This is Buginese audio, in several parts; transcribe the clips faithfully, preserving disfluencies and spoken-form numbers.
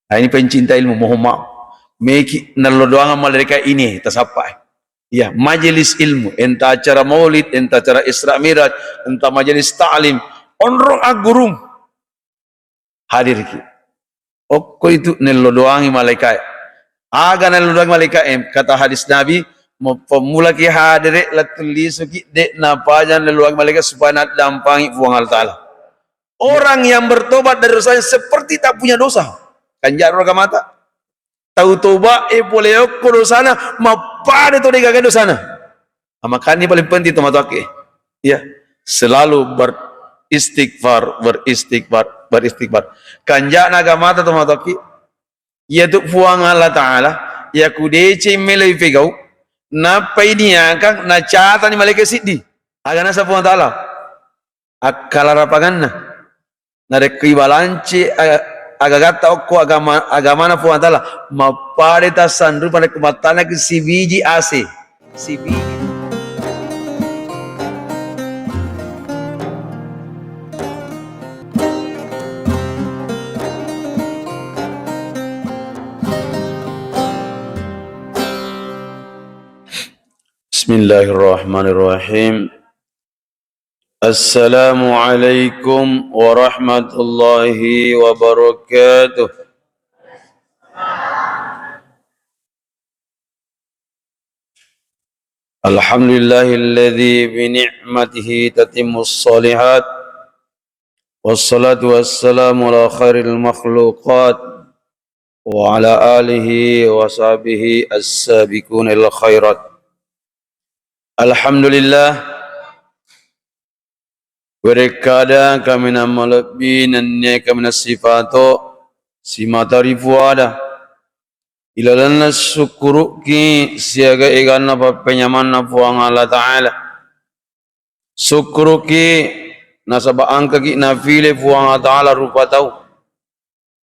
Nah, ini pencinta ilmu, mohon maaf. Meki nallo doang malaika ini tasappa. Iya, majelis ilmu, entah acara maulid, entah acara Isra Miraj, entah majelis ta'lim. Onrong aggurung. Hadirki. Okko itu nello doangi malaikae. Aga nello doangi malaikae, kata hadis Nabi, mappammulaki hadere, lettu lisuki, de napajang nello doangi malaikae supaya naddampangi Puang Allah Ta'ala. Orang yang bertobat dari dosanya seperti tak punya dosa. Kanjaro raga mata. Tau toba e pole okko dosana, mappade to degaga dosana. Nah, makanya paling penting tomatoakke. Ya, selalu beristighfar, beristighfar, beristighfar. Kanjana agamata tomatoakki. Iya tu Puang Allah Ta'ala, ya ku deceng melo ipegau, nappai niakang nacatani malaika siddi. Aga nasa Puang Ta'ala? Akkalarapanganna. Narekko ibalanci, a-, agagatta okko agama, agamana Puang Ta'ala, mappada tassanrupa narekko mattanaki sibiji ase. Sibiji. Bismillahirrahmanirrahim. Assalamualaikum warahmatullahi wabarakatuh. Alhamdulillahilladzi bi ni'matihi tatimmus shalihat. Wassalatu wassalamu ala khairil makhluqat wa ala alihi wa sahbihi as-sabiquna ilal khairat. Alhamdulillah, werekkada kaminang malebbi nennia kaminang sifato simata ri puada. Ilalenna sukkuruki siaga eganna pappenyamanna Puang Allah Ta'ala. Sukkuruki nasaba engkaki nafile Puang Allah Ta'ala rupa tau.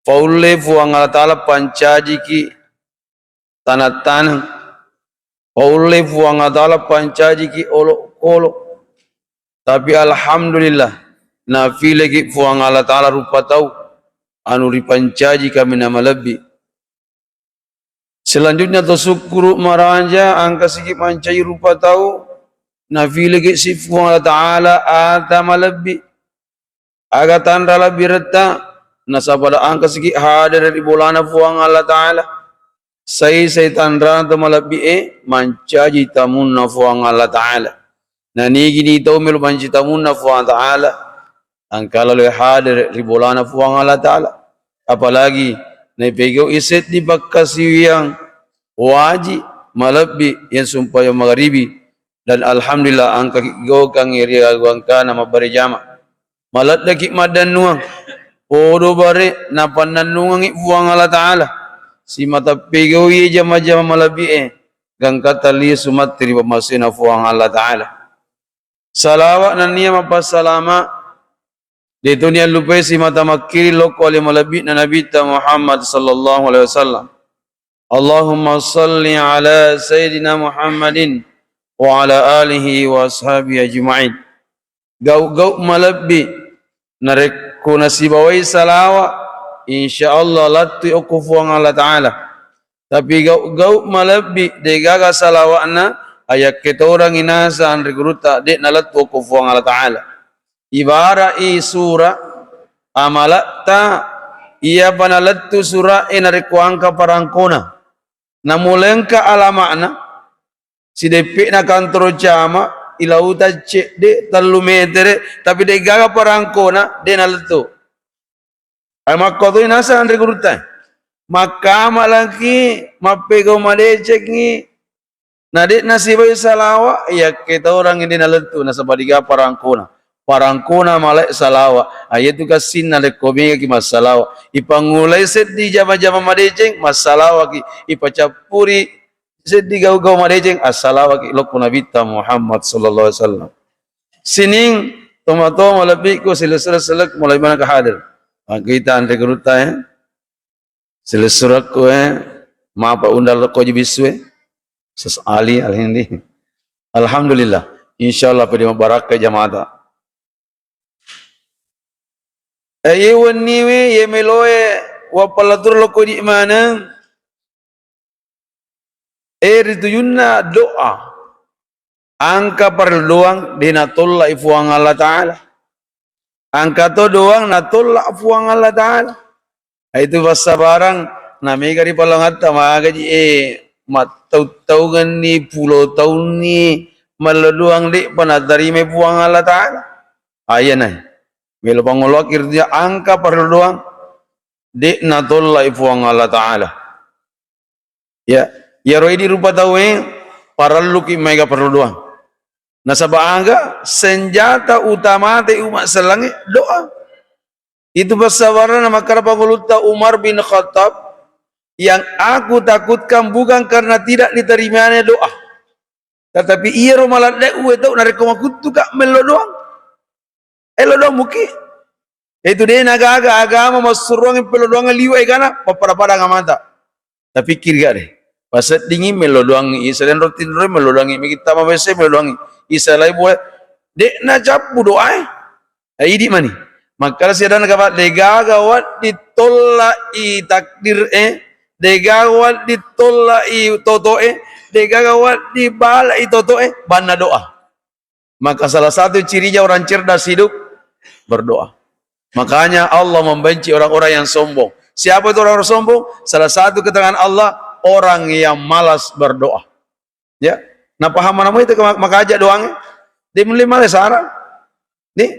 Faulle Puang Allah Ta'ala pancajiki tanang-tanang. Faulle Puang Allah Ta'ala pancajiki olokolo. Tapi alhamdulillah, nafileki Puang Allah Ta'ala rupa tau anu ripancaji kaminang malebbi. Selanjutnya, to sukkuru maraja engka siki mancaji rupa tau, nafileki si Puang Allah Ta'ala ata malebbi. Aga tanra lebbi retta, nasaba engka siki hadere ri bolana Puang Allah Ta'ala. Sai-sai tanra to malebbi e mancaji tamunna Puang Allah Ta'ala. Nanigi ni tau melo mancaji tamunna Puang Allah Ta'ala, engka lalo hadere ri bolana Puang Allah Ta'ala. Apalagi naipegau'i seddi pakkasiwiang waji malebbi yang sumpayang magaribi, dan alhamdulillah engka gaukangngi ri aguangkana mabbere jama. Maleddeki maddannuang, podo bare napannannungangngi Puang Allah Ta'ala. Simata pegaui jama-jama malebbi e, gangkata lisu matti ri pammasena Puang Allah Ta'ala. Salawa nennia mappassalama, de toni allupai simata makkiri lokko ale malebbi'na Nabitta Muhammad sallallahu alaihi wasallam. Allahumma salli ala Sayyidina Muhammadin wa ala alihi wa ashabihi ajma'in. Gau-gau malebbi narekko nasibawai salawa, insya Allah lattui okko Puang Allah Ta'ala. Tapi gau-gau malebbi degaga salawa'na, ayakketorangngi nasang ri gurutta, de nalettu okko Puang Allah Ta'ala. Ibara'i sura amalatta, iyapa nalettu sura'e narekko engka parangkona. Namulengka alama'na, sideppe'na kantoro cama, ilauta cedde tellu metere, tapi degaga parangkona, de nalettu. Ai makkotoi nasang ri gurutta. Makkama laki, mappegau madecengngi, na de nasibai salawa, yakketorangngi de nalettu, nasaba degaga parangkona. Parangkona malae salawa. Ayetu kassinna rekko megaki massalawa. Ipangulai seddi jama-jama madeceng, massalawaki. Ipacappuri seddi gau-gau madeceng, assalawaki lokko Nabitta Muhammad sallallahu alaihi wasallam. Sining tomatoa malebbiku, silessureng-selekku, mulai manaka hadir. Maka kita anre gurutta, ya. Silessurekku, eh, mapa undang lokko ji bissu, eh. Ses Ali Al-Hindi. Alhamdulillah. Insyaallah pede mabarakka jamata. Eh, iye wenniwi, iye meloe Wappallatur lokko di maneng. Eh, ritujunna doa. Angka parellu doang de natollai Fuang Allah Ta'ala. Angka to doang natolla Fuang Allah Ta'ala. Itu passabarang na mega ri palongatta magaji, eh, mattau-taungenni, pulo taunni, mello doang de'pa natarimai Fuang Allah Ta'ala. Ayana. Melo pangoloki ritujunna angka parellu doang. De natollai Fuang Allah Ta'ala. Ya, iyaro idi rupa tauwe parelluki maega parellu doang. Nasaba aga senjata utamate umat sellangnge doa. Itu passabarana makkeda pangulutta Umar bin Khattab, yang aku takutkan bukan karena tidak diterimanya doa. Tetapi iyaro maladde uwe tau narekko makuttuka mello doang. Elo doang muki. Itu de nagaga agama massuruang pello doang liwa egana pappada-pada agamata. Tapikkiri gare. Paseddingi mello doangi, isa lenro tinro mello doangi, mikitta mabese mello doangi. Isa lai bola de nacappu doae. Aidi mani. Makkala siadana kapa degaga waddi tolla i takdir e, degaga waddi tolla i toto e, degaga waddi bala i toto e, banna doa. Maka salah satu cirinya orang cerdas hidup berdoa. Makanya Allah membenci orang-orang yang sombong. Siapa itu orang-orang sombong? Salah satu keterangan Allah, orang yang malas berdoa. Ya, napaham mana itu makaja doang? Dia mulai malas sarang. Nih,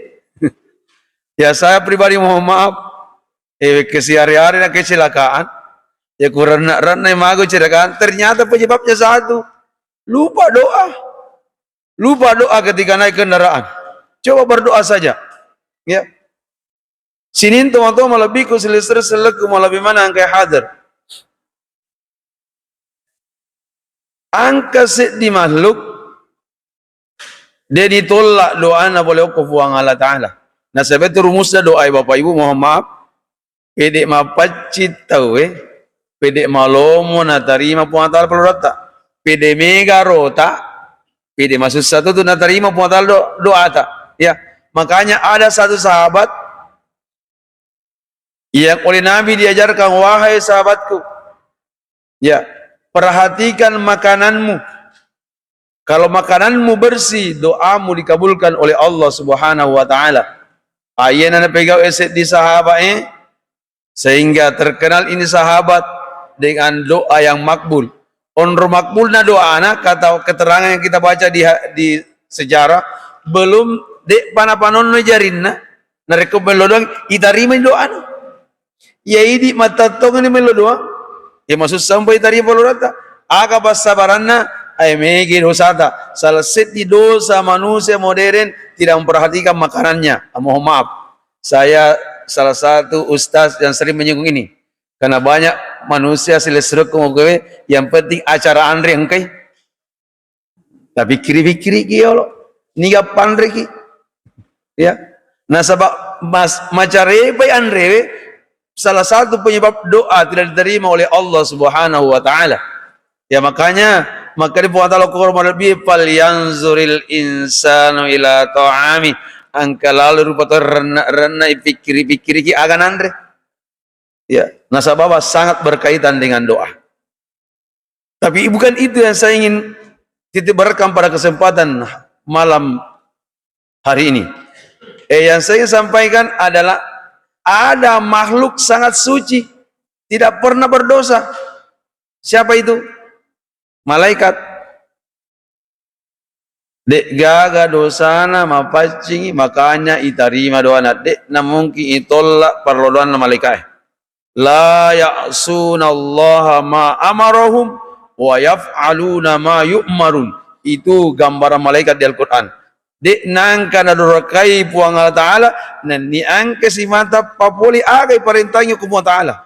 ya saya pribadi mohon maaf. Eh, kesiari-hari na kecelakaan. Ya kurang renna mago kecelakaan. Ternyata penyebabnya satu. Lupa doa. Lupa doa ketika naik kendaraan. Coba berdoa saja. Ya. Sinin teman-teman malebbiku selesai selekku malebbi mana angkai hadir. Angka seddi makhluk de ditolla doana pole okko Fuang Allah Ta'ala. Nasaba itu rumusna doa e Bapak Ibu mohon maaf. Pede mapaccing tauwe, pede malomo natarima Puang Ta'ala paloratta. Pede mega rota, pede masussa tu natarima Puang Ta'ala do-, doata. Ya, makanya ada satu sahabat yang oleh Nabi diajarkan, "Wahai sahabatku, ya, perhatikan makananmu. Kalau makananmu bersih, doamu dikabulkan oleh Allah Subhanahu wa Ta'ala." Ayana napegau seddi sahabat e, sehingga terkenal ini sahabat dengan doa yang makbul. Onro makbulna doana, kata keterangan yang kita baca di ha-, di sejarah, belum de pana panonno jarinna, narekko mello doang, itarimai doana. Iya idi mattattongeng mello doang. Iya masussa umpa itarima paloratta. Aga passabaranna, ae mege dosata. Salah seddi dosa manusia modern tidak memperhatikan makanannya. Ah, mohon maaf. Saya salah satu ustaz yang sering menyinggung ini. Karena banyak manusia selesrekku mokowe, yang penting acara anre engkai. Tapikkiri-pikkiriki yolo, niga panreki. Ya. Nasaba mas-, macarepai anrewe salah satu penyebab doa tidak diterima oleh Allah Subhanahu wa Ta'ala. Ya, makanya, maka di Puang Ta'ala Quran malebbi, "Falyanzuril insanu ila ta'ami." Angka lalu rupa to renna-renna ipikkiri-pikkiriki aga nanre. Ya, nasaba sangat berkaitan dengan doa. Tapi bukan itu yang saya ingin titik beratkan pada kesempatan malam hari ini. Eh, yang saya ingin sampaikan adalah ada makhluk sangat suci, tidak pernah berdosa. Siapa itu? Malaikat. De'gaga dosana mapaccingi, makanya itarima doana. De'na mungkin itolla parlo doanna malaikae. La ya'sunallaha ma amarahum wa yaf'aluna ma yu'marun. Itu gambaran malaikat di Al-Quran. De' nangka nadorkai Puang Allah Ta'ala, nenni angka simata papoli aga iparentangi ku Puang Ta'ala.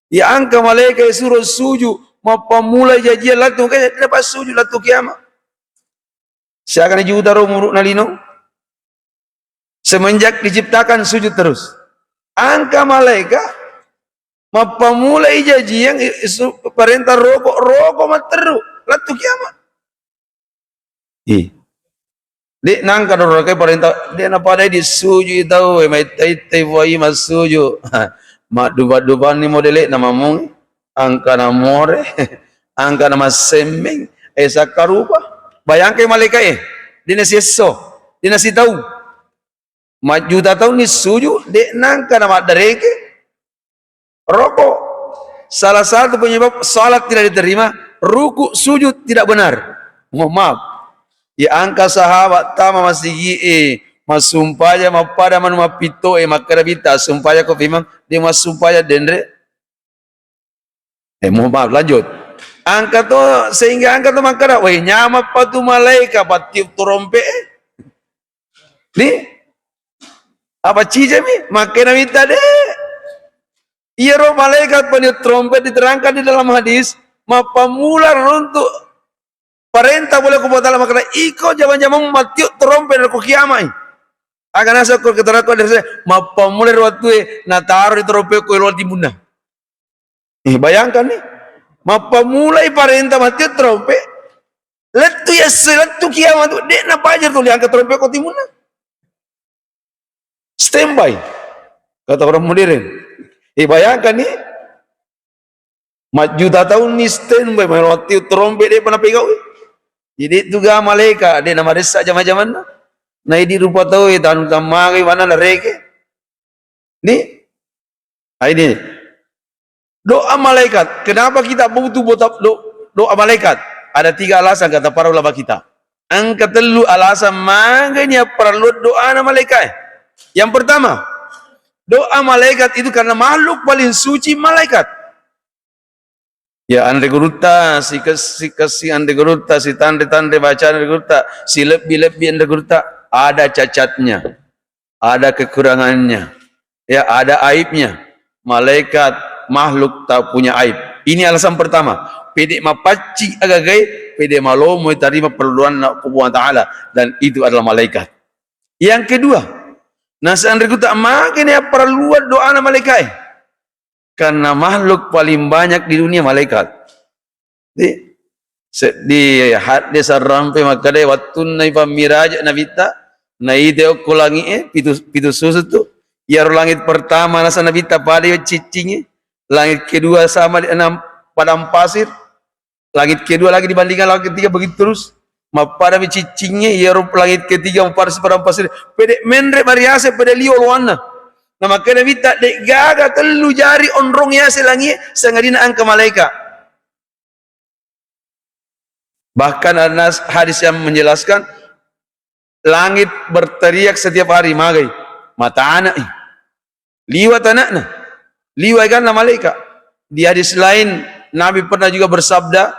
Iya angka malaika isuro suju, mappammula jajiang lattu, engka dapat suju lattu kiamat. Siaga na juta ro umuru'na lino? Semenjak diciptakan sujud terus. Angka malaika mappammula ijajiang i-, isu-, parenta roko, roko matteru lattu kiamat. Ih. De' nangka doraka parenta, de' napadai disujui tau, e, maitta-ittai fuai massuju. Maddupa-dupanni modele'na mamung, angkana more, angkana massemmeng, eh, sakkarupa. Bayangkai malaika'e, de' nasiesso, de' nasitau. Majjuta taunni suju, de' nangka namaddareke. Rokok. Salah satu penyebab salat tidak diterima, ruku' sujud tidak benar. Mohon maaf. Ya, angka sahabat tama masigi'e, massumpajang mappada manu mappitto'e, makkeda Nabitta, "Sumpajako fimang, de' massumpajang denre." Eh, mohon maaf, lanjut. Angka to, sehingga angka to makkeda, "Weh, nyamappa tu malaika pattiup torompe', eh?" Ni? Apa cicemi? Makkeda Nabitta, de'. Iyaro malaikat peniup trompet diterangkan di dalam hadis, mappammula runtuk parenta pole ko Puang Ta'ala makkeda, "Iko jama-jamang mattiup trompet ko kiamai." Aga naseng ko keterakko dari saya, mappammula ro wattue nataro di trompet ko elo timunna. Eh, bayangkan nih, mappammulai parenta mattiup trompet, lettu yesse, lettu kiamat tu, de' napaja tuli angka trompet ko timunna. Standby. Kata orang modern. Eh, bayangkan nih. Majjuta taunni standby, maelo wattiup trompet, de'pa napegau'i. Jadi tu ga malaika, de' namaressa jama-jamanna. Na idi rupa tau, eh, tanu tammagai mana nareke. Ni? Ah, ini. Doa malaikat. Kenapa kita butuh bota-, do-, doa malaikat? Ada tiga alasan, kata para ulama kita. Engka tellu alasan mangkanya parellu doana malaikat. Yang pertama, doa malaikat itu karena makhluk paling suci malaikat. Ya, anre gurutta, sikessi-kessi anre gurutta, sitanre-tanre baca anre gurutta, silebbi-lebbi anre gurutta, ada cacatnya. Ada kekurangannya, ya, ada aibnya. Malaikat makhluk tak punya aib. Ini alasan pertama. Pede mapacci agagai, pede malomo tarima perluanna Puang Ta'ala, dan itu adalah malaikat. Yang kedua, nasanriku tak magai ni parelluan doana malaikat. Karena makhluk paling banyak di dunia malaikat. Di, seddi hadde sarrampe makkeda, wattunna ipammiraja Nabitta, naite okko langi'e, pitu, pitu susu tu. Iyaro langit pertama nasa Nabitta pada ciccingnge, langit kedua sama dengan padang pasir, langit kedua lagi dibandingkan langit ketiga, begitu terus. Mappadami ciccingnge, iyaro langit ketiga mappada padang pasir. Pede menre mariase, pede lio loanna. Na makkeda Nabitta, de'gaga tellu jari onrong yase langi'e, sangadinna engka malaika. Bahkan ada nas-, hadis yang menjelaskan, langit berteriak setiap hari, magai, mata anak, eh. Liwa tanakna, liwa eganna malaika. Di hadis lain, Nabi pernah juga bersabda,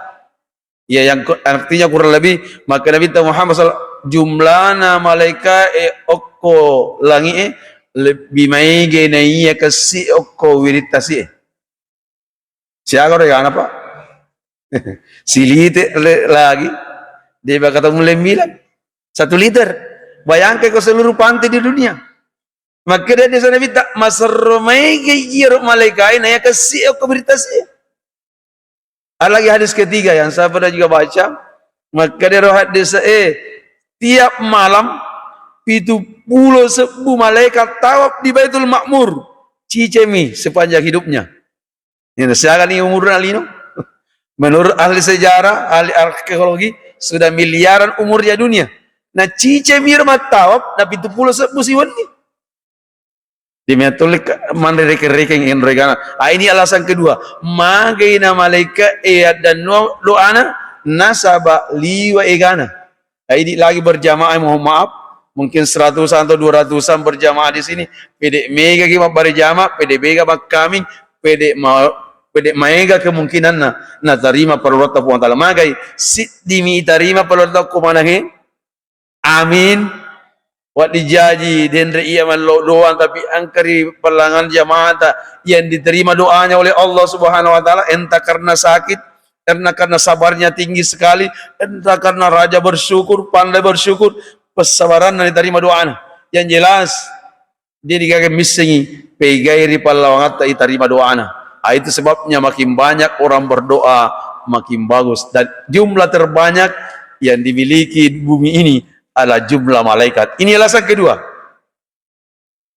ya, yang ku-, artinya kurang lebih, maka Nabi Muhammad sallallahu alaihi wasallam, jumlana malaika e okko langi e, lebbi maega naiya kessi okko wiring tasi e. Siaga ro egana, Pak? Silite le-, lagi. Dia bakal tahu mulai bilang. Satu liter. Bayangkan ke seluruh pantai di dunia. Makkeda desa Nabitta, maserro maega iyaro malaikae naiya kessi okko wiring tasi. Ada lagi hadis ketiga yang saya pernah juga baca. Makkeda ro hadis e, tiap malam pitu pulo sebbu malaikat tawaf di Baitul Ma'mur. Cicemi sepanjang hidupnya. Ini siaga ni umurna lino. Menurut ahli sejarah, ahli arkeologi, sudah miliaran umurnya dunia. Na cicemi ro mattawaf, na pitu pulo sebbu siwenni. Demikian tuli ka-, manre rekeng-rekeng enro egana. Ah, ini alasan kedua. Magai na malaika e addanno doana, nasaba liwa egana. Nah, idi lagi berjamaah, mohon maaf, mungkin seratusan atau dua ratusan berjamaah di sini. Pede mega ki mabbere jamaah, pede mega makkaming, pede ma-, pede maega kemungkinanna natarima parelluatta Puang Ta'ala. Magai, siddimi itarima parelluatta ko maneng e. Amin. Waddi jaji, denre iya mallo doang, tapi engka ri pellangan jamaata yang diterima doanya oleh Allah Subhanahu wa Ta'ala, entah karena sakit, karena, karena sabarnya tinggi sekali, entah karena raja bersyukur, pandai bersyukur, pesabaranna diterima doana. Yang jelas, de' digaga missengi, pegai ri pallawangatta itarima doana. Ah, itu sebabnya makin banyak orang berdoa, makin bagus. Dan jumlah terbanyak yang dimiliki bumi ini adalah jumlah malaikat. Ini alasan kedua.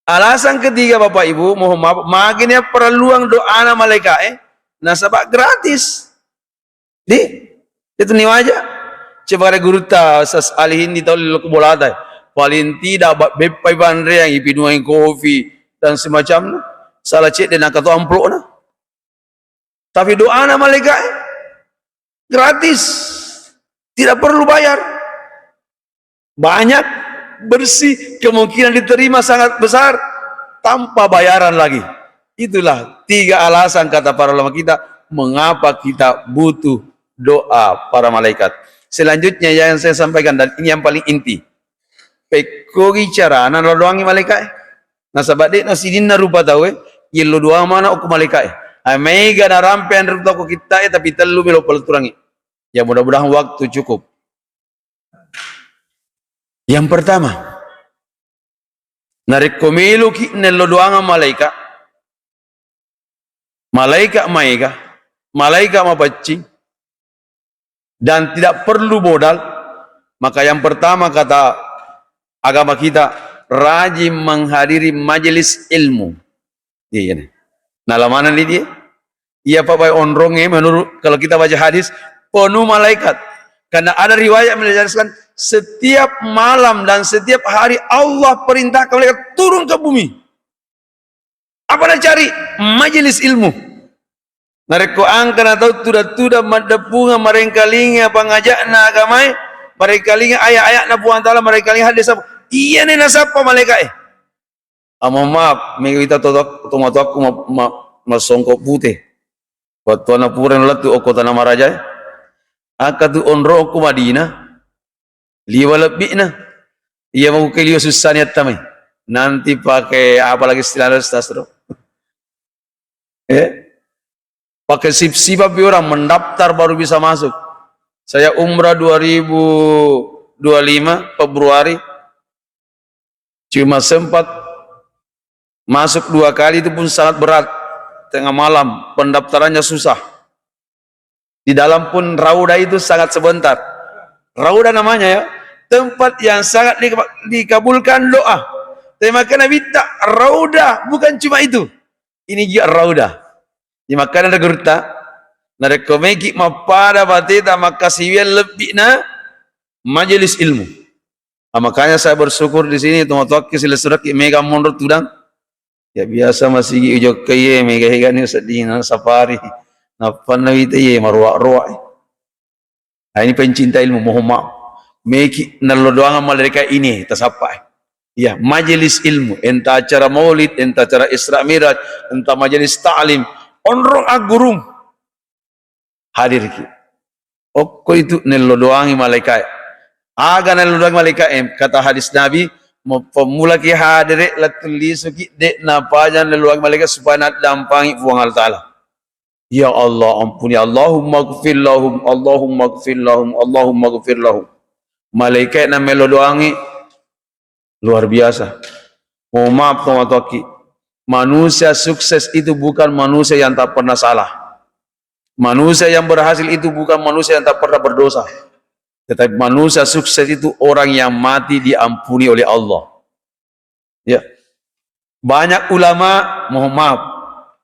Alasan ketiga, Bapak Ibu, mohon maaf, magini parelluang doana malaika'e, nasaba gratis. Di, itu ni waja. Coba ada gurutta Sas Alihin di tahun lalu bolata. Paling tidak ba-, beppai panreang, ipinuang kopi dan semacamnya. Salah cek dan angkat amplopna. Tapi doana malaika'e gratis. Tidak perlu bayar. Banyak, bersih, kemungkinan diterima sangat besar, tanpa bayaran lagi. Itulah tiga alasan kata para ulama kita, mengapa kita butuh doa para malaikat. Selanjutnya yang saya sampaikan, dan ini yang paling inti. Pekkogi carana lo doangi malaikat. Nasaba de'na sininna rupa tauwe, yello doang mana okko malaika'e. Ai, maega narampe anre rupa tau ko kitta'e, tapi tellu melo paletturangngi. Ya, mudah-mudahan waktu cukup. Yang pertama, narekko meloki nello doangang malaika, malaika maega, malaika mapaccing, dan tidak perlu modal, maka yang pertama kata agama kita, rajin menghadiri majelis ilmu. Iya, iya. Nah, lamanenni dia. Iya, Pak, baik onrongnge menurut kalau kita baca hadis, penuh malaikat. Karena ada riwayat menjelaskan, setiap malam dan setiap hari Allah perintahkan malaikat turun ke bumi. Apa nacari? Majelis ilmu. Narekko engkana tau tuda-tuda maddeppungeng, marengkalinga pangaja'na agamae, marengkalinga aya-aya'na Puang Ta'ala, marengkalinga hadis apa, iyane nasappa malaika'e. Ah, mohon maaf, mega wita to-, to-, tomatoakku ma-, ma-, massongko pute. Wattuanna pura nalettu okko Tanah Marajae. Akka tu onro okko Madinah, liwa lebbi'na. Iya mau ke liwa sussani attamai. Nanti pakai apa lagi istilah Ustaz, bro? Eh? Pakai sip-sipa pi orang mendaftar baru bisa masuk. Saya umrah dua ribu dua lima Februari. Cuma sempat masuk dua kali, itu pun sangat berat. Tengah malam, pendaftarannya susah. Di dalam pun raudah itu sangat sebentar. Raudah namanya ya, tempat yang sangat di-, dikabulkan doa. Tapi maka Nabi tak raudah, bukan cuma itu. Ini juga raudah. Di maka ada gurutta, narekko meki mappada bateta makkasiwiang lebbi'na majelis ilmu. Ah, makanya saya bersyukur di sini, tomatoakki silessureki mega monro tudang. Ya, biasa masigi ujokkai ye, mega hegani sedding safari. Nappanna wita ye maroa-roa. Nah, ini pencinta ilmu, mohon maaf. Meki nallo doangan malaika ini tasappa. Ya, majelis ilmu, entah acara maulid, entah acara Isra Miraj, entah majelis ta'lim, onrong aggurung. Hadirki. Okko itu nello doangi malaikae. Aga nello doangi malaikae? Kata hadis Nabi, mappammulaki hadere, lettu lisuki, de napajang nello doangi malaikae supaya naddampangi Puang Allah Ta'ala. Ya Allah, ampuni, Allahumma gfir lahum, Allahumma gfir lahum, Allahumma gfir lahum. Malaikae na melo doangi, luar biasa. Mohon maaf, tomatoakki. Manusia sukses itu bukan manusia yang tak pernah salah. Manusia yang berhasil itu bukan manusia yang tak pernah berdosa. Tetapi manusia sukses itu orang yang mati diampuni oleh Allah. Ya. Banyak ulama, mohon maaf,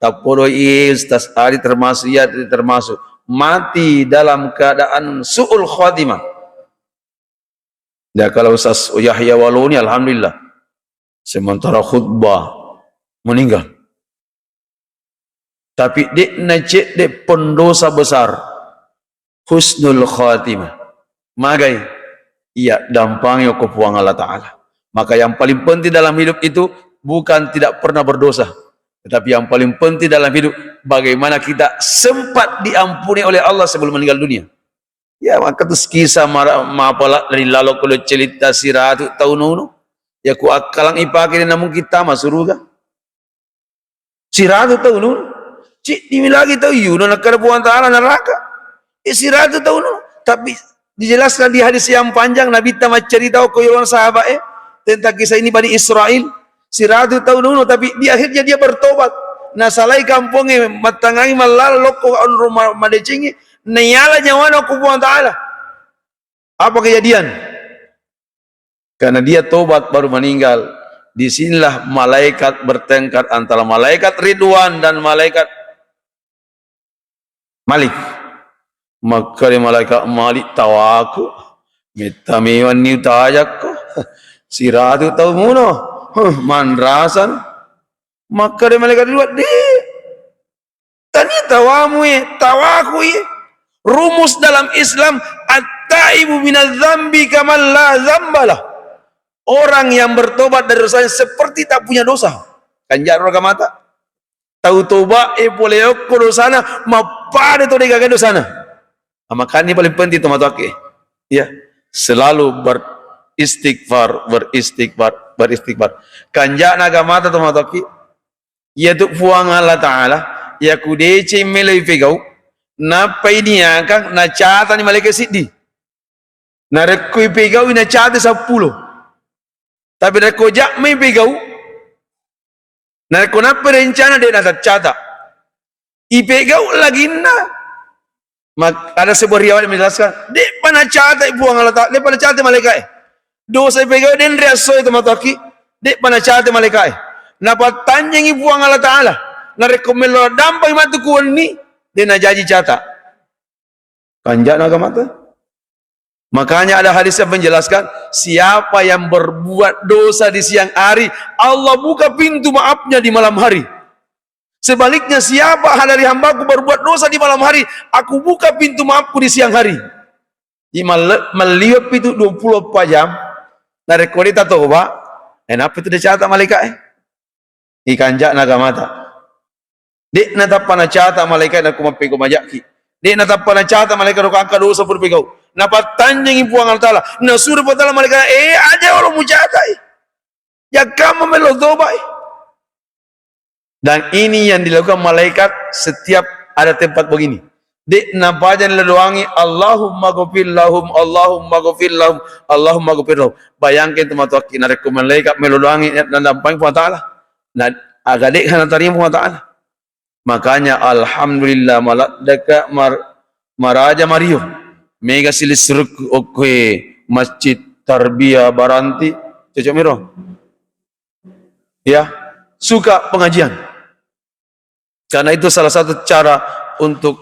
tappodoi Ustaz Ali termasuk, ya, termasuk, mati dalam keadaan su'ul khatimah. Ya, kalau Ustaz Yahya Waloni, alhamdulillah. Sementara khutbah, meninggal. Tapi de'na cedde pendosa besar, husnul khatimah. Magai? Iya, dampangi ko Puang Allah Ta'ala. Maka yang paling penting dalam hidup itu bukan tidak pernah berdosa, tetapi yang paling penting dalam hidup, bagaimana kita sempat diampuni oleh Allah sebelum meninggal dunia. Ya, maka tu kisah mara-, mapala ri lalo ko celitta siratu taununu. Ya, ku akkalang ipake namun kita masuruga. Siratu taununu. Ciddimi lagi tau yuno nakkada Puang Ta'ala neraka. Eh, siratu taununu. Tapi dijelaskan di hadis yang panjang, Nabi ta maccerita ko yolong sahabat, eh, tentang kisah ini Bani Israel. Siratu taununu, tapi di akhirnya dia bertobat. Nasalai kampongnge, mattangangi mallala lokko onrong ma-, madecengi, naiala nyawana ko Puang Ta'ala. Apa kejadian? Karena dia tobat baru meninggal. Di sinilah malaikat bertengkar antara malaikat Ridwan dan malaikat Malik. Makkeda malaikat Malik, "Tawaku, metta mewanni utajakko. Siratu tau muno. Huh, manrasan." Makkeda malaikat Ridwan, "Di, tania tawamu e, tawaku e." Rumus dalam Islam, at-taibu minadz dzambi kaman la dzambalah. Orang yang bertobat dari dosanya seperti tak punya dosa. Kanjaro agamata. Tau toba e pole okko dosana, mappada to degaga dosana. Nah, makanya paling penting tomatoakke. Ya, selalu beristighfar, beristighfar, beristighfar. Kanjana agamata tomatoakki. Iyatu Puang Allah Ta'ala, iya ku deceng melo ipegau, nappai niakang nacatani malaika siddi. Narekko ipegau nacata seppulo. Tapi rekko jammai pegau, narekko nappa rencana de' nataccata. Ipegau laginna. Mak-, ada sebuah riwayat menjelaskan, de'pa nacata Puang Allah Ta'ala, de'pa nacata malaika e. Dosa ipegau denre assoi tomatoakki, de'pa nacata malaika e. Napattanjengi Puang Allah Ta'ala. Narekko mello dampang matu kuwenni, de' najaji cata. Kanjana agamata. Makanya ada hadis yang menjelaskan, siapa yang berbuat dosa di siang hari, Allah buka pintu maafnya di malam hari. Sebaliknya, siapa dari hambaku berbuat dosa di malam hari, aku buka pintu maafku di siang hari. Jadi, malle-, melliweppi tu dua puluh empat jam, narekko de' tatoba, eh, nappa tu decata malaika e. Ikanjana agamata. De' natappa nacata malaika e nakko mappegau majakki. De' natappa nacata malaika e nakko engka dosa pura pegau. Napattanjengi Puang Allah Ta'ala. Nasuro Puang Allah Ta'ala malaika e, "Eh, aja walo mucata e. Jakkamma mello toba e." Dan ini yang dilakukan malaikat setiap ada tempat begini. De' napaja nallo doangi, "Allahumma ghfir lahum, Allahumma ghfir lahum, Allahumma ghfir lahum." Bayangkan tomatoakki, narekko malaikat melo doangi, nadampangi Puang Ta'ala. Na, aga de' natarima Puang Ta'ala. Makanya, alhamdulillah, maladdeka mar-, maraja mario. Mega silessurukku okkoe Masjid Tarbiyah Baranti, cocok miro. Ya, suka pengajian. Karena itu salah satu cara untuk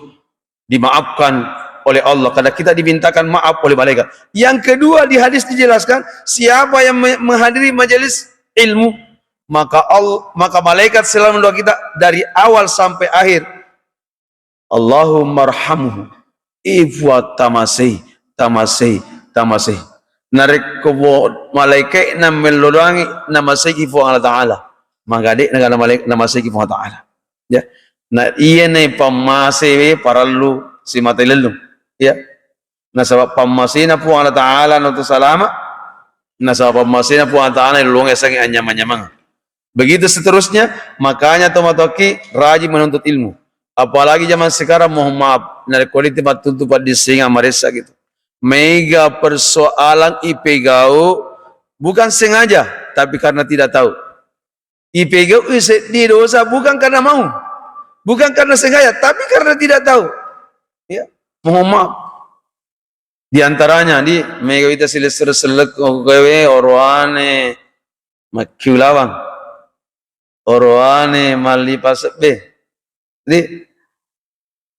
dimaafkan oleh Allah, karena kita dimintakan maaf oleh malaikat. Yang kedua, di hadis dijelaskan, siapa yang me-, menghadiri majelis ilmu, maka Al-, maka malaikat selalu mendoa kita dari awal sampai akhir. "Allahummarhamhu." "E Puang, tamasei, tamasei, tamasei." Narekko bo-, malaika'na mello doangi, namaseiki Puang Allah Ta'ala. Maka de'na gana malaik-, namaseiki Puang Allah Ta'ala. Ya. Na iyana pammase we parellu simata ilellung. Ya. Nasaba pammasena Puang Allah Ta'ala natu salama, nasaba pammasena Puang Allah Ta'ala ilellung yasengnge anyamang-nyamang. Begitu seterusnya, makanya tomatoakki rajin menuntut ilmu. Apalagi zaman sekarang, mohon maaf, narekko de'ti mattuntu paddissengang, maressa gitu. Mega persoalan ipegau bukan sengaja, tapi karena tidak tahu. Ipegau seddi dosa bukan karena mau, bukan karena sengaja, tapi karena tidak tahu. Ya, mohon maaf. Di antaranya, di mega wita silessureng sellekku kewe oroane makkiulawang. Oroane malli pasebbe. Di,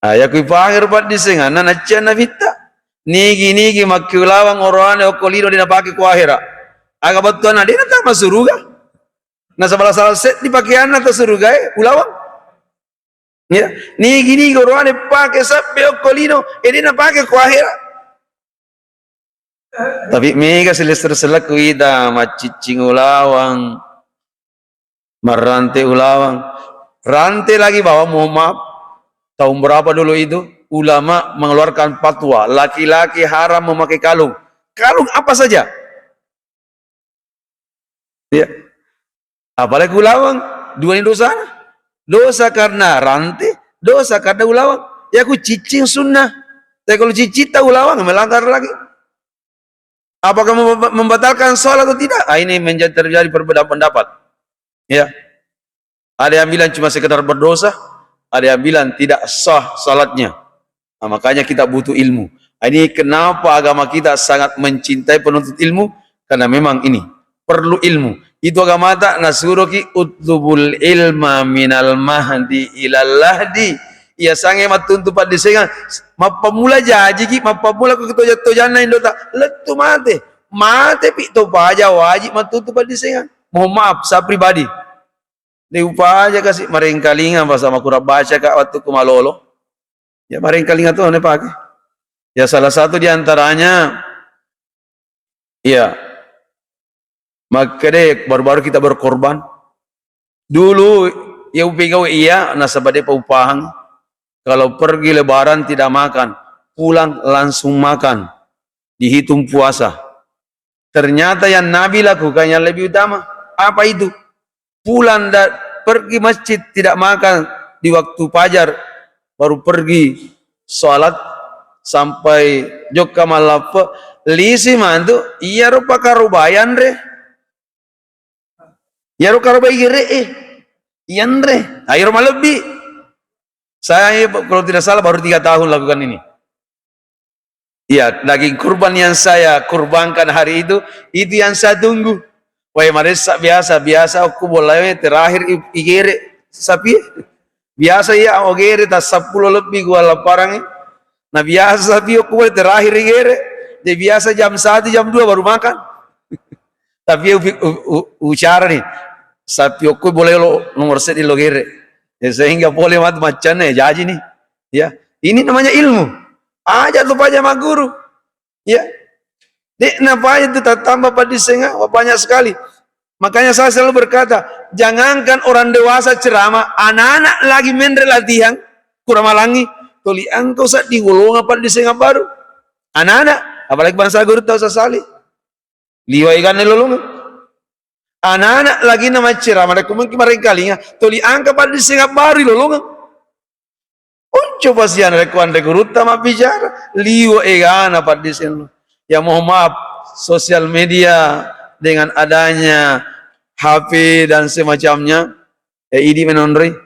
ah, yakku ipake ro paddissenganna, naccianna fitta. Nigi-nigi makkiulawang oroane okko lino de' napake ko ahera. Aga bettuanna de' natama suruga. Nasaba salah seddi pakeanna to surugae, ulawang. Ya, nigi-nigi oroane pake sabbe okko lino, e de' napake ko ahera. Tapi mega silessureng sellekku wita maccicing ulawang, marrante ulawang. Rante lagi bawang, mohon maaf. Tahun berapa dulu itu, ulama mengeluarkan fatwa, laki-laki haram memakai kalung. Kalung apa saja. Ya. Apalagi ulawang, dua ni dosana. Dosa karena rante, dosa karena ulawang. Yakku cicing sunnah. Tapi kalau cicita ulawang, melanggar lagi. Apakah mem-, membatalkan sholat atau tidak? Ah, ini menjadi terjadi perbedaan pendapat. Ya. Ada yang bilang cuma sekedar berdosa, ada yang bilang tidak sah salatnya. Nah, makanya kita butuh ilmu. Ini kenapa agama kita sangat mencintai penuntut ilmu, karena memang ini perlu ilmu. Itu agamata nasuroki utlubul ilma minal mahdi ilal lahdi. Iya sange mattuntu paddisengang, mappammula jajiki, mappammula ko toja-, tojanna indota, lettu mate. Mate pi to paja wajib mattuntu paddisengang. Mohon maaf, saya pribadi. De upaja kasi marengkalinga bahasa makura baca ka waktu ku malolo. Ya marengkalinga to ne pake. Ya salah satu di antaranya, iya, makkede baru-baru kita berkorban. Dulu ya upegawe iya nasaba de paupahang. Kalau pergi lebaran tidak makan, pulang langsung makan. Dihitung puasa. Ternyata yang Nabi lakukan yang lebih utama. Apa itu? Pulang dan pergi masjid tidak makan di waktu fajar, baru pergi sholat sampai jokka mallappe, lisi mantu, iyaro pakaroba yanre. Iyaro karoba igere e, yanre. Ayo malebbi. Saya, kalau tidak salah, baru tiga tahun lakukan ini. Iya, daging kurban yang saya kurbankan hari itu, itu yang saya tunggu. Wah, maressa biasa, biasa aku boleh terakhir i-, igere sapi. Biasa iya ogere tas sepuluh lebih gua laparangi. Nah, biasa sapi aku boleh terakhir igere. Jadi biasa jam satu, jam dua baru makan. Tapi u-, u-, u-, ucara nih, sapi okko boleh lo nomor seddi lo gere. Ya, sehingga boleh mat macam ya jaji nih. Ya, ini namanya ilmu. Aja tu paja maguru. Ya. Dek, napa itu tambah padisenga, wah, banyak sekali. Makanya saya selalu berkata, jangankan orang dewasa ceramah, anak-anak lagi menre latihan, kurang malangi, toli engkau saat digolongan padisenga baru. Anak-anak, apalagi bangsa guru tahu sasali. Liwa eganna lolongeng. Anak-anak lagi na macceramah, rekko mungkin marengkalinga, toli angka paddissenga baru lolongeng. Onco pasiana rekko anre gurutta mabbicara, liwa egana paddisseng lo. Ya mohon maaf, sosial media dengan adanya H P dan semacamnya, eh, idi menonroi.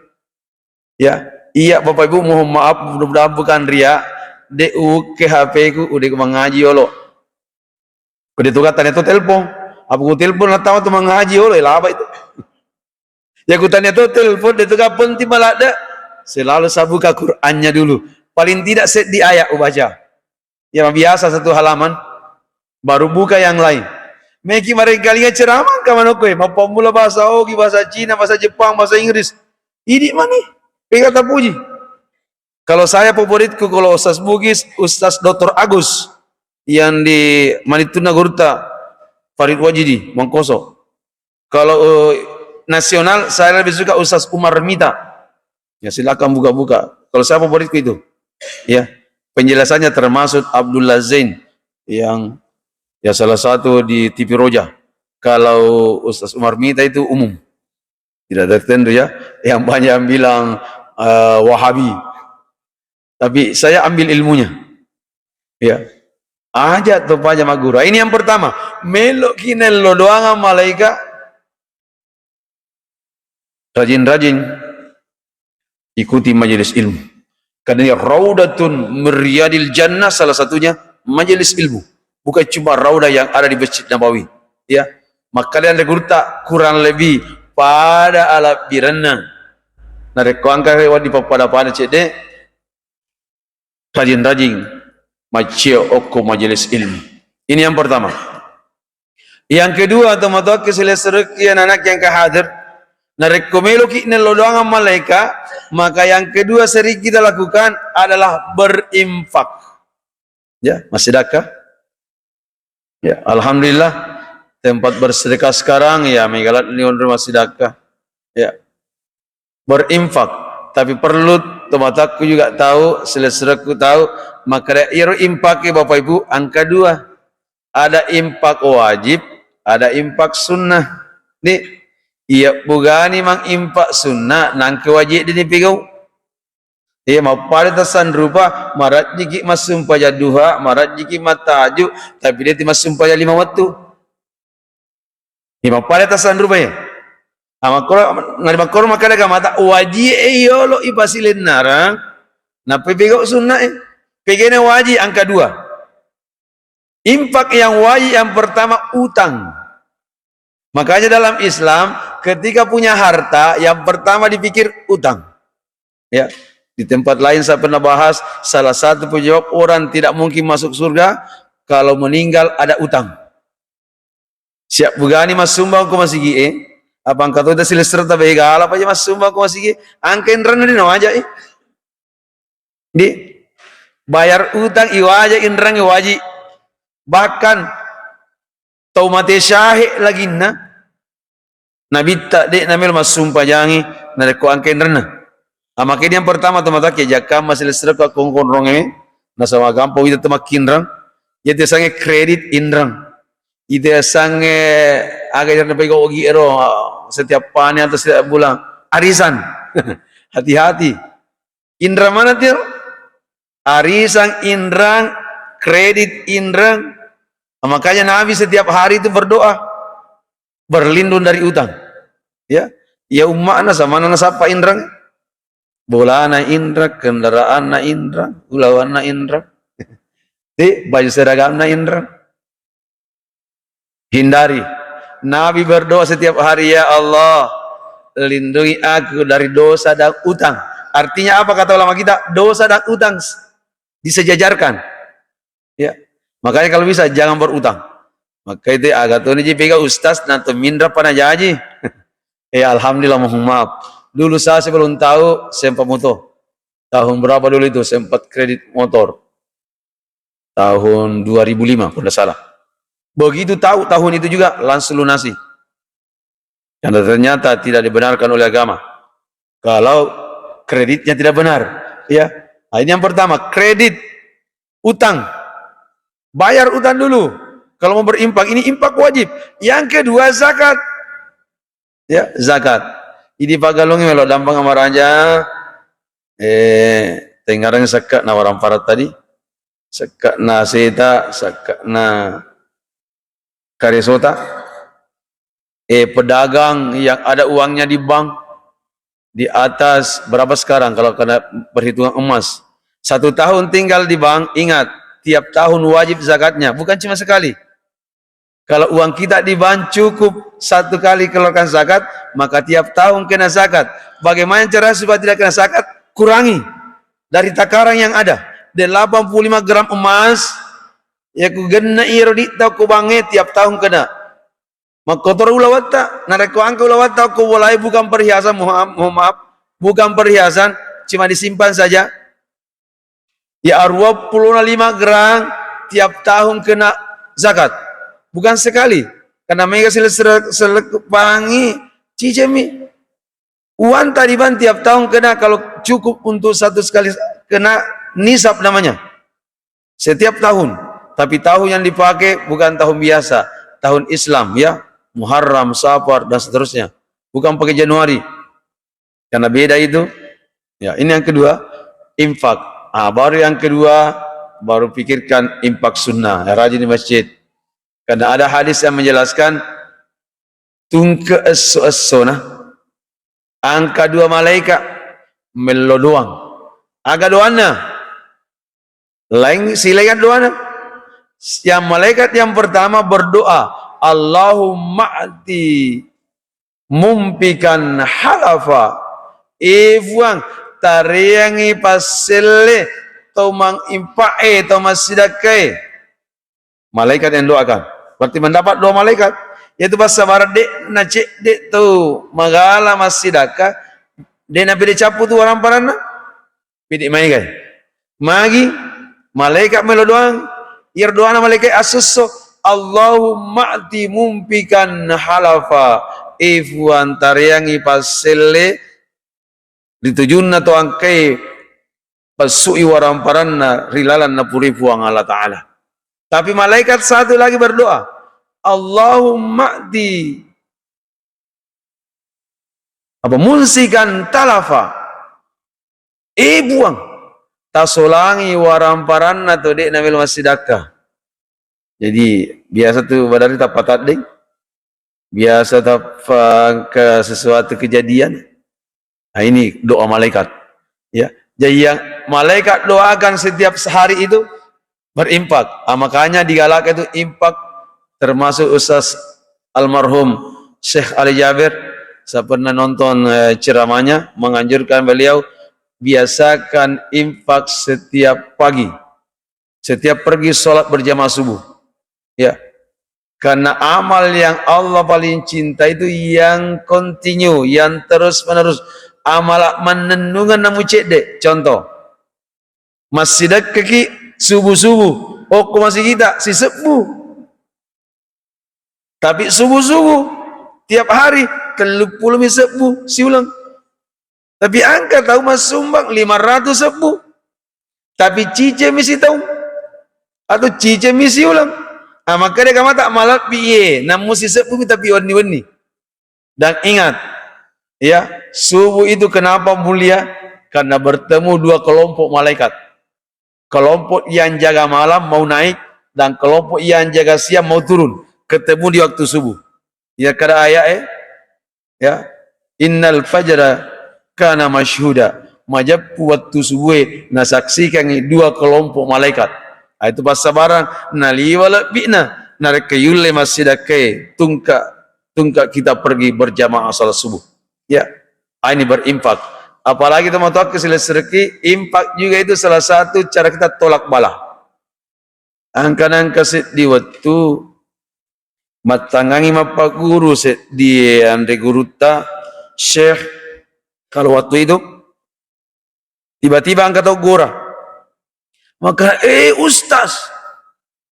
Ya, iya Bapak Ibu mohon maaf, mudah-mudahan bukan ria, de uke H P ku, ude ku mangaji olo. Ko de tu tania to telpon. Apa ku telpon na tama tu mangaji olo, eh, laba itu. Ya ku tania to telpon, de tu penting maladde. Selalu saya buka Qur'annya dulu. Paling tidak seddi ayat ubaca. Ya biasa satu halaman, baru buka yang lain. Meki marengkalinga ceramah ka manokko e, mappammula bahasa Ogi, bahasa Cina, bahasa Jepang, bahasa Inggris. Idi mani, pega tapuji. Kalau saya favoritku kalau Ustaz Bugis, Ustaz doktor Agus yang di Manituna Gurta, Farid Wajidi, Mangkoso. Kalau, eh, nasional, saya lebih suka Ustaz Umar Mita. Ya, silakan buka-buka. Kalau saya favoritku itu. Ya, penjelasannya termasuk Abdullah Zain yang, ya, salah satu di T V Roja. Kalau Ustaz Umar Mita itu umum. Tidak tertentu, ya. Yang banyak yang bilang, eh, Wahabi. Tapi saya ambil ilmunya. Ya. Aja to paja maguru. Ini yang pertama. Melo ki nello doangan malaika. Rajin-rajin ikuti majelis ilmu. Karena raudatun min riyadil jannah, salah satunya majelis ilmu. Bukan cuma raudah yang ada di Masjid Nabawi. Ya. Makanya ada gurta kurang lebih pada alabbirenna. Narekko angka hewan di pappada-pada cedde, rajin-rajin maccio okko majelis ilmu. Ini yang pertama. Yang kedua, tomatoakki silessureki anak-anak yang kehadir, narekko meloki nello doangan malaika, maka yang kedua sering kita lakukan adalah berinfak. Ya, masih dakka? Ya, alhamdulillah, tempat bersedekah sekarang, ya, megalat ni onroi massidakka. Ya. Berinfak. Tapi perlu tomatakku juga tahu, silessurekku tahu, maka iyaro infak, Bapak Ibu, angka dua. Ada infak wajib, ada infak sunnah. Ni, iya bugani mang infak sunnah, nangke wajib dini pigau. Iya, mappada tasanrupa, marajjiki massumpajang duha, marajjiki mattahajud, tapi de ti massumpajang lima wettu. Iya, mappada tasanrupa, ya. Ah, makkoro, nari makkoro makkeda ka mata, wajie yolo ipasilenarang, nappa ipegau sunna e. Pegene wajib angka dua. Infak yang wajib yang pertama utang. Makanya dalam Islam, ketika punya harta, yang pertama dipikir utang. Ya, di tempat lain saya pernah bahas, salah satu penyebab orang tidak mungkin masuk surga kalau meninggal ada utang. Siap bugani massumbang ko masigi e, apa engka to silesreta begala apa aja massumbang ko masigi, angka inreng di nawaja e. Di bayar utang iwaja, inreng iwaji. Bahkan tau mate syahe laginna, nabitta de namelo massumpajangi narekko angka inrenna. Amake yang pertama to matake jakka masilesreka kongkonrong e, nasaba gampang wita to makkinreng. Iyatu sange kredit inreng. Ite sange aga yang pega ogi ero setiap pani atau setiap bulan arisan. Hati-hati. Inreng mana tiro? Arisan inreng, kredit inreng. Makanya Nabi setiap hari itu berdoa, berlindung dari utang. Ya, ya umma'na sama nasappa inreng. Bolana inreng, kendaraanna inreng, ulawanna inreng. Di baju seragamna inreng. Hindari. Nabi berdoa setiap hari, "Ya Allah, lindungi aku dari dosa dan utang." Artinya apa kata ulama kita? Dosa dan utang disejajarkan. Ya. Makanya kalau bisa jangan berutang. Maka itu aga toni ji pega ustaz na to minra pana jaji. Ya alhamdulillah mohon maaf. Dulu saya sebelum tahu sempat motor. Tahun berapa dulu itu sempat kredit motor? Tahun dua ribu lima kalau tidak salah. Begitu tahu tahun itu juga langsung lunasi. Karena ternyata tidak dibenarkan oleh agama. Kalau kreditnya tidak benar, ya. Nah, ini yang pertama, kredit utang. Bayar utang dulu. Kalau mau berinfak, ini infak wajib. Yang kedua, zakat. Ya, zakat. Idi pagalungi melo dampeng amaraja. Eh, tengareng sekka na warang parat tadi. Sekka na seta, sekka na karesota. Eh, pedagang yang ada uangnya di bank di atas berapa sekarang kalau kena perhitungan emas? Satu tahun tinggal di bank, ingat, tiap tahun wajib zakatnya, bukan cuma sekali. Kalau uang kita di bank cukup satu kali keluarkan zakat, maka tiap tahun kena zakat. Bagaimana cara supaya tidak kena zakat? Kurangi dari takaran yang ada. Delapan puluh lima gram emas, ya ku genna iro di tau ku bange tiap tahun kena. Makkotoro ulawatta, narekko angka ulawatta ko bolai bukan perhiasan, mohon, mohon maaf, bukan perhiasan, cuma disimpan saja. Ya, dua puluh lima gram tiap tahun kena zakat. Bukan sekali. Karena mega sila sele-, selepangi cicemi. Uang tadi bang tiap tahun kena kalau cukup untuk satu sekali kena nisab namanya. Setiap tahun. Tapi tahun yang dipakai bukan tahun biasa. Tahun Islam ya. Muharram, Safar, dan seterusnya. Bukan pakai Januari. Karena beda itu. Ya, ini yang kedua, infak. Ah, baru yang kedua, baru pikirkan infak sunnah. Ya, rajin di masjid. Karena ada hadis yang menjelaskan, tungke esso-essona, angka dua malaika mello doang. Aga doanna? Lain silaingan doana. Yang malaikat yang pertama berdoa, "Allahumma a'ti mumpikan halafa." Eh Puang, tareangi passelle tau mangimpa'e, tau massidakkae. Malaikat yang doakan. Berarti mendapat dua malaikat. Yaitu passabareng de' na cedde' tau magala massidakka, de' na pede cappu tu waramparanna. Pede' maega. Magi malaikat melo doang. Iyaro doana malaikat assusso. Allahumma a'ti mumpikan halafa. Eh Puang, tareangi passelle ritujunna to angkai passu'i waramparanna ri lalang napuri Puang Allah Ta'ala. Tapi malaikat satu lagi berdoa, Allahumma a'ti apa munsikan talafa. Eh Puang, tasolangi waramparanna to de' namelo massidakka. Jadi biasa tu badari tappa taddeng, biasa tappa engka sesuatu kejadian. Nah, ini doa malaikat. Ya. Jadi yang malaikat doakan setiap sehari itu berinfak. Ah, makanya digalakkan itu infak, termasuk Ustaz almarhum Syekh Ali Jaber, saya pernah nonton, eh, ceramahnya, menganjurkan beliau biasakan infak setiap pagi, setiap pergi sholat berjamaah subuh. Ya, karena amal yang Allah paling cinta itu yang continue, yang terus menerus. Amal mannennungeng namu cedde. Contoh, massidakkaki subuh-subuh, okko masigita sisebbu. Tapi subuh-subuh tiap hari telluppulo mi sebbu siuleng. Tapi engka tau massumbang lima ratus sebbu. Tapi cicemi sitaung atau cicemi siuleng. Ah, makkeda kamata malebbi iye, nammu sisebbu mi tapi wenni-wenni. Dan ingat, ya, subuh itu kenapa mulia? Karena bertemu dua kelompok malaikat. Kelompok yang jaga malam mau naik dan kelompok yang jaga siang mau turun. Ketemu di waktu subuh. Ya, kada ayat, eh? Ya. Innal fajra kana masyhuda. Majeppu wettu subuhe nasaksikangngi dua kelompok malaikat. Ah, itu passabarang naliwa lebbi'na narekko yulle massidakkae tungka, tungka kita pergi berjamaah salat subuh. Ya. Ah, ini berinfak. Apalagi teman-teman silessureki, infak juga itu salah satu cara kita tolak bala. Engka-, engka seddi wettu mattangangi mappagguru seddi anre gurutta, Syekh, kalau waktu itu tiba-tiba engka tau gora. Maka, "Eh, Ustaz,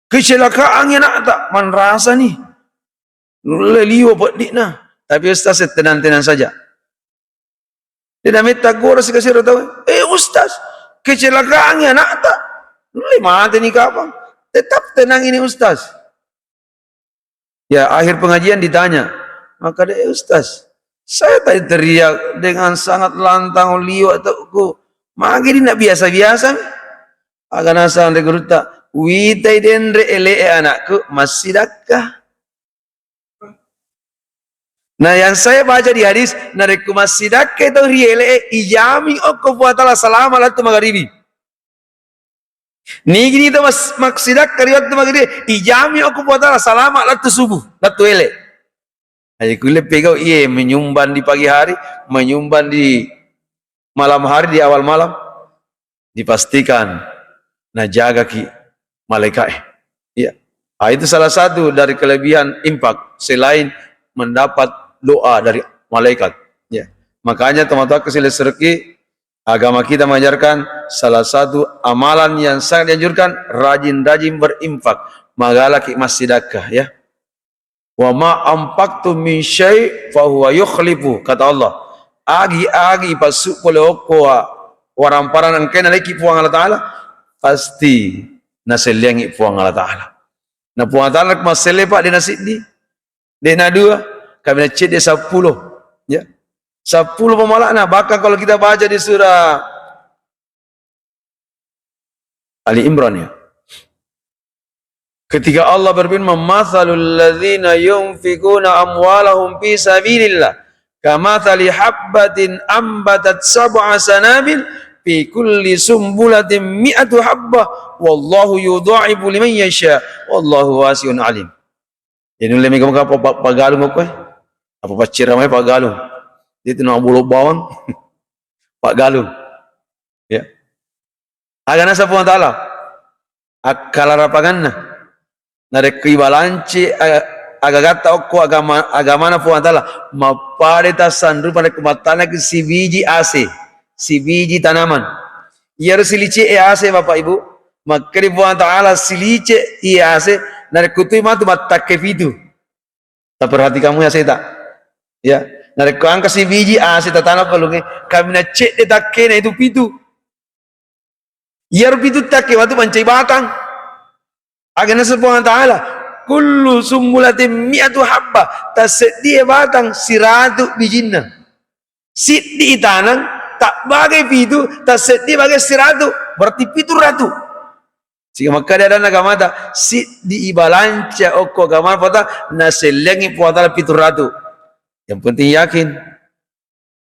kecelakaan anakta." Manrasa ni. Nulle liwa peddi'na. Tapi Ustaz, tenang-tenang saja. De' nametta gora sikasiro tau, "Eh, Ustaz, kecelakaan anakta. Nulle mate ni kapang." Tetap tenang ini Ustaz. Ya, akhir pengajian ditanya. Maka de', "Eh, Ustaz, saya tadi teriak dengan sangat lantang liwa tauku. Magi di nak biasa-biasa?" Aga nasang ri gurutta, "Witai denre ele'e anakku massidakka." Nah, yang saya baca di hadis, narekko massidakka tau ri ele'e, ijamin okko Puang Taala salama lettu magaribi. Nigi ni tau mas-, massidakka ri wettu magaribi, ijamin okko Puang Taala salama lettu subuh, lettu ele. Ayo kulle pegau iye menyumbang di pagi hari, menyumbang di malam hari, di awal malam, dipastikan najagaki malaikatnya. Iya. Ah, itu salah satu dari kelebihan infak selain mendapat doa dari malaikat. Ya. Makanya teman-teman silessureki, agama kita mengajarkan salah satu amalan yang sangat dianjurkan, rajin-rajin berinfak, magalaki massidakka, ya. "Wa ma anfaqtum min syai' fa huwa yukhlifu," kata Allah. Agi-agi passu pole okko wa-, waramparang engkae naleki Puang Allah Taala, pasti naselleangi Puang Allah Taala. Na Puang Allah Taala masselle, Pak, de' nasiddi, de' nadua, kaminang cedde seppulo. Ya. Seppulo pamalana. Bahkan kalau kita baca di surah Ali Imran, ya. Ketika Allah berfirman, "Matsalul ladzina yunfiquna amwalahum fi sabilillah kamatsali habbatin ambatat sab'a sanabil fi kulli sumbulatin mi'atu habbah wallahu yudha'ifu liman yasha wallahu wasi'un alim." Jadi nulle mega maka pa-, pa-, pagalung okko, eh. Apa pacceramai pagalung. Jadi tu na bolo bawang, pagalung. Ya. Aga naseng Puang Taala, akkalarapanganna. Narekko ibalanci a-, agagatta okko agama, agamana Puang Taala, mappada tassanrupa narekko mattanaki sibiji ase, sibiji tanaman. Iyaro silice e ase, Bapak Ibu, makkeda Puang Taala silice iya ase, narekko tui matu mattakke pitu. Taperhatikanmu ya, seta. Ya, narekko engka sibiji ase tatanam ko lungeng, kaminang cedde takkena itu pitu. Iyaro pitu takke matu mancai batang. Aga naseng Puang Taala, "Kullu sumbulatin mi'atu habba," tasseddie batang siratu bijinna. Siddi itanang, tabbagai pitu, tasseddi bagai siratu, berarti pitu ratu. Siga makkeda adanna agamata, siddi ibalanca okko agamata, nasellengi Puang Taala pitu ratu. Yang penting yakin.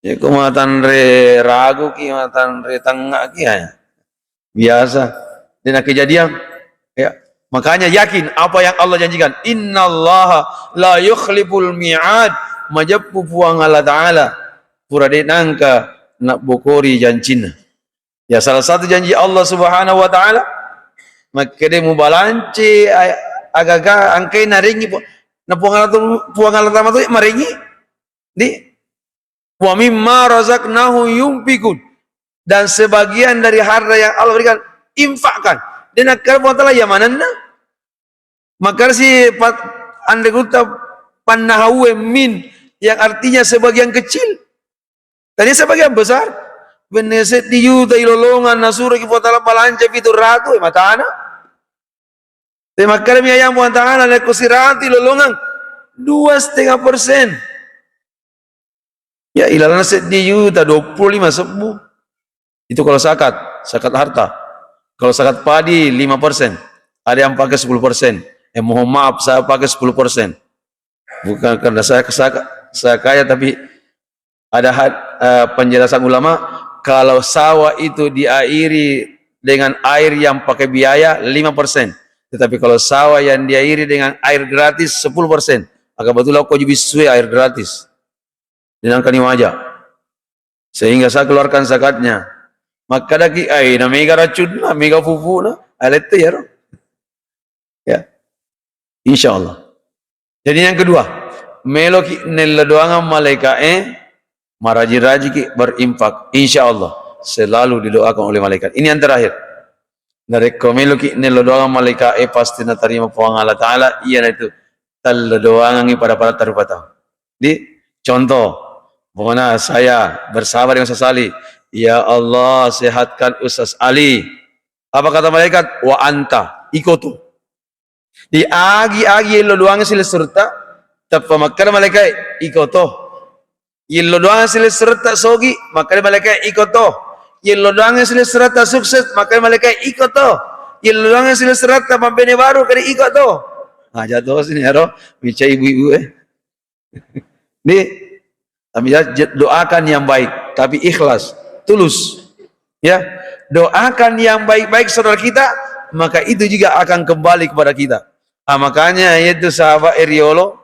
Ya, ko matanre ragu ki, matanre tengnga ki, ya. Biasa. Dan kejadian, ya. Makanya yakin apa yang Allah janjikan. "Innallaha la yukhliful mi'ad." majeppu Puang Allah Ta'ala, pura de' nangka nabbokori jancinna. Ya, salah satu janji Allah Subhanahu wa Ta'ala, makkeda mubalance a-, agaga engkae narengi Pu-, na Puang Allah tu, Puang Allah Ta'ala tu marengi di, "Wa mimma razaqnahum yunfiqun." Dan sebagian dari harta yang Allah berikan, infakkan. De' nakkeda Puang Ta'ala ya manenna. Makkeda si pa-, anre gutta pannahaue min, yang artinya sebagian kecil. Tadi sebagian besar. Benne seddi juta ilolongang nasuroki Puang Ta'ala balanca pitu ratu, eh, matana. Tapi makkeda mi ayang Puang Ta'ala, narekko siratu ilolongang, dua setengah persen. Ya, ilalenna seddi juta, dua puluh lima sebbu. Itu kalau zakat, zakat harta. Kalau zakat padi, lima persen. Ada yang pakai sepuluh persen. Eh, mohon maaf, saya pakai sepuluh persen. Bukan karena saya, saya, saya kaya, tapi ada had-, eh, penjelasan ulama, kalau sawah itu diairi dengan air yang pakai biaya, lima persen. Tetapi kalau sawah yang diairi dengan air gratis, sepuluh persen. Maka betul aku juga bisui air gratis. Dinangkani waja. Sehingga saya keluarkan zakatnya. Makkadaki, "Ai, na mega racunna, mega pupuna." Alette yaro. Ya. Insya Allah. Jadi yang kedua, meloki nello doangan malaika'e, maraji-rajiki berinfak. Insya Allah selalu didoakan oleh malaikat. Ini yang terakhir. Narekko meloki nello doangan malaika'e, pasti natarima Puang Allah Ta'ala, iyanaritu tello doangangngi pada-pada tarupa tau. Di contoh, pokoknya saya bersabar dengan sesali. "Ya Allah, sehatkan Ustaz Ali." Apa kata malaikat? "Wa anta, iko tu." Di agi-agi yello doang silessuretta, teppa makkeda malaikat, "Iko to." Yello doang silessuretta sogi, makkeda malaikat, "Iko to." Yello doang silessuretta sukses, makkeda malaikat, "Iko to." Yello doang silessuretta mabbene baru, kade, "Iko to." Nah, jatuh sini, aro, mica ibu-ibu, eh. Nih, tapi ya, je-, doakan yang baik, tapi ikhlas, tulus. Ya, doakan yang baik-baik saudara kita, maka itu juga akan kembali kepada kita. Ah, makanya itu sahabat Eriolo,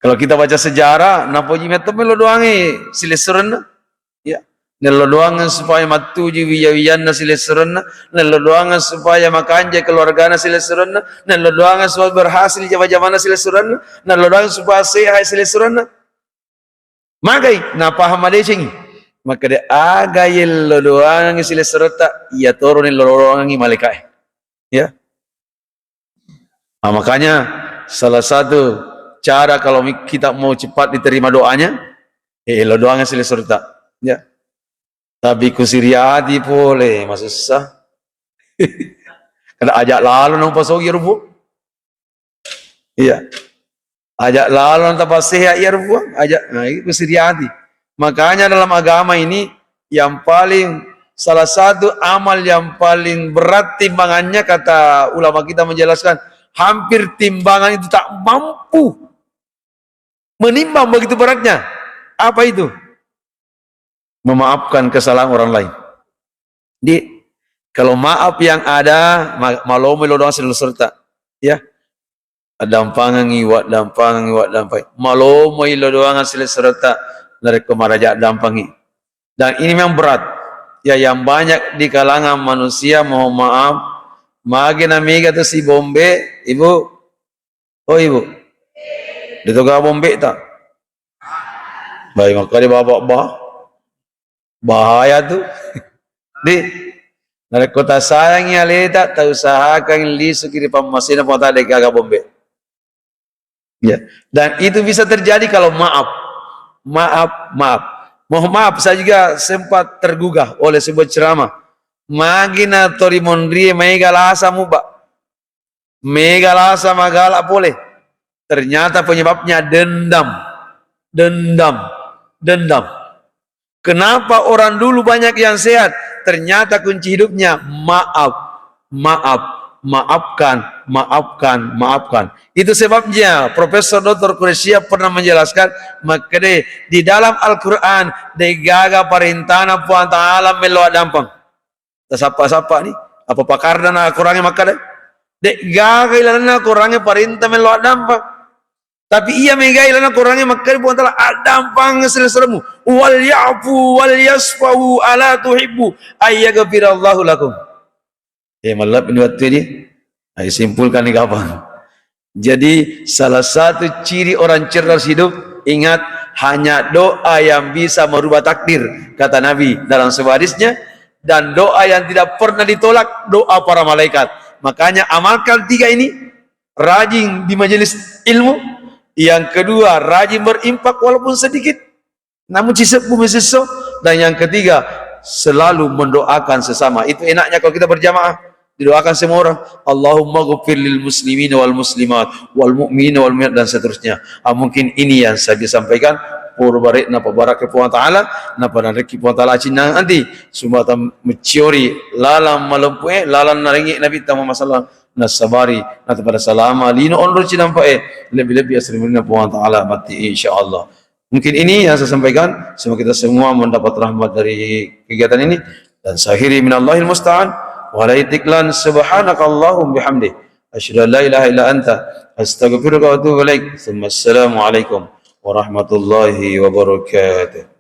kalau kita baca sejarah, napoji metto melo doangi silessurenna. Ya. Nello doangeng supaya mattuju wija-wijanna silessurenna, nello doangeng supaya makanja keluargana silessurenna, nello doangeng supaya berhasil jama-jamana silessurenna, nello doangeng supaya sehat silessurenna. Magai napahang madecengi. Makkeda aga yello doangengi silessuretta, iya toro nello doangengi malaikae. Ya. Nah, makanya salah satu cara kalau mi-, kita mau cepat diterima doanya, eh, lo doang hasil surta. Ya. Tapi kusiriati pole, masussa. Kada ajak lalo nang pasogi rupu. Iya. Ajak lalo nang tapasehat iya rupu. Ajak, nah, itu kusiriati. Makanya dalam agama ini yang paling, salah satu amal yang paling berat timbangannya, kata ulama kita menjelaskan, hampir timbangan itu tak mampu menimbang begitu beratnya. Apa itu? Memaafkan kesalahan orang lain. Di, kalau maaf yang ada, ma-, malomoi lo doang silessuretta. Ya. Addampangengi, waddampangengi, waddampangengi. Malomoi lo doang silessuretta narekko maraja addampangi. Dan ini memang berat. Ya, yang banyak di kalangan manusia, mohon maaf, mage na mega tu si bombe, Ibu. Oh, Ibu. Detoga bombe ta. Baik, makanya Bapak bah. Bahaya tu. Di, narekko tasayangi aleta, tausahakan lisuki ri pammasena Puang Ta'ala, degaga bombe. Ya. Dan itu bisa terjadi kalau maaf. Maaf, maaf. Mohon maaf, saya juga sempat tergugah oleh sebuah ceramah. Magi na tori monrie maega lasa muba. Mega lasa magala pole. Ternyata penyebabnya dendam. Dendam. Dendam. Kenapa orang dulu banyak yang sehat? Ternyata kunci hidupnya maaf, maaf, maafkan, maafkan, maafkan. Itu sebabnya Profesor Doktor Quraisyah pernah menjelaskan, makkede, di dalam Al-Quran, degaga parentana Puang Ta'ala melo dampeng. Tasappa-sappa ni, apa pakarna na Korangnge makkeda? De'gaga ilalenna Korangnge parenta melo addampeng. Tapi iya megai lana Qur'angnge makkeda Puang Ta'ala, "Addampang selesremu, wal ya'fu wal yasfahu, ala tuhibbu ayyaghfirallahu lakum." Eh, mallebbi ni wettu ini. Ayo simpulkan ni kapan. Jadi, salah satu ciri orang cerdas hidup, ingat, hanya doa yang bisa merubah takdir, kata Nabi dalam sebuah hadisnya, dan doa yang tidak pernah ditolak, doa para malaikat. Makanya amalkan tiga ini, rajin di majelis ilmu, yang kedua, rajin berinfak walaupun sedikit, namun cisebbu messesso, dan yang ketiga, selalu mendoakan sesama. Itu enaknya kalau kita berjamaah, didoakan semua orang. "Allahumma ghfir lil muslimina wal muslimat, wal mu'minina wal mu'minat," dan seterusnya. Ah, mungkin ini yang saya bisa sampaikan. Pura barek na pabarake Puang Ta'ala, na padanreki Puang Ta'ala cinna nanti. Sumata meciori lalang malempu e, lalang narengi Nabi tama masalah nasabari, na pada salama lino onro cinampa e, lebih-lebih asri Puang Ta'ala mati, insyaallah. Mungkin ini yang saya sampaikan. Semoga kita semua mendapat rahmat dari kegiatan ini. Dan saya akhiri, minallahil musta'an. Walai tiklan, subhanakallahum bihamdi. Asyhadu an la ilaha illa anta. Astaghfiruka wa atubu ilaik. Thumma assalamu alaikum warahmatullahi wabarakatuh.